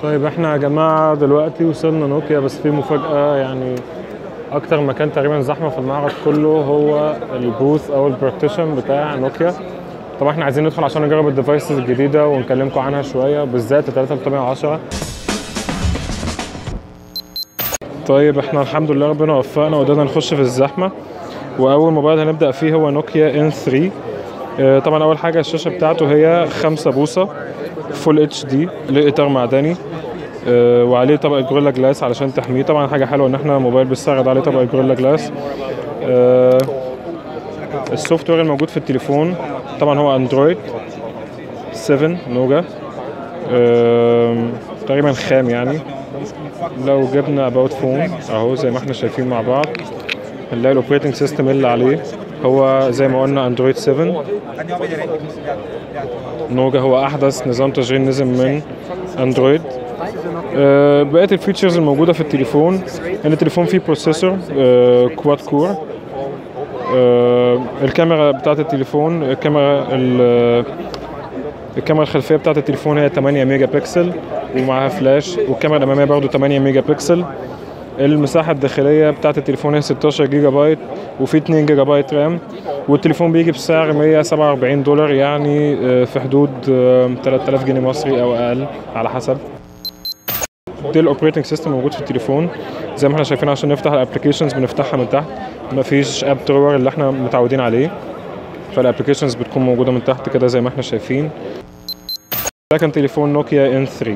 طيب احنا يا جماعة دلوقتي وصلنا نوكيا، بس في مفاجاة، يعني اكتر مكان تقريبا زحمة في المعرض كله هو ال booth او ال partition بتاع نوكيا. طبعا احنا عايزين ندخل عشان نجرب ال devices الجديدة ونكلمكم عنها شوية، بالذات 3310. طيب احنا الحمد لله ربنا وفقنا وقدرنا نخش في الزحمة، واول موبايل هنبدا فيه هو نوكيا N3. طبعا اول حاجة الشاشة بتاعته هي 5 بوصه full HD لاطار معدني، وعليه طبقه Gorilla Glass علشان تحميه. طبعا حاجة حلوة ان احنا موبايل بالسعر ده عليه طبقه Gorilla Glass. ال software الموجود في التليفون طبعا هو اندرويد 7 Nougat، تقريبا خام يعني. لو جبنا about phone اهو زي ما احنا شايفين مع بعض، هنلاقي ال operating system اللي عليه هو زي ما قلنا اندرويد 7 Nougat، هو احدث نظام تشغيل نزل من اندرويد. بقية ال features الموجودة في التليفون ان التليفون فيه processor quad core. الكاميرا بتاعه التليفون، الكاميرا الخلفية بتاعه التليفون هي 8 ميجا بكسل ومعاها فلاش، والكاميرا الامامية برضو 8 ميجا بكسل. المساحة الداخلية بتاعه التليفون هي 16 جيجا بايت، وفي 2 جيجا بايت RAM. والتليفون بيجي بسعر $147، يعني في حدود 3000 جنيه مصري او اقل على حسب. ده ال operating system موجود في التليفون زي ما احنا شايفين. عشان نفتح ال applications بنفتحها من تحت، مفيش app drawer اللي احنا متعودين عليه، فال applications بتكون موجودة من تحت كده زي ما احنا شايفين. ده كان تليفون نوكيا N3.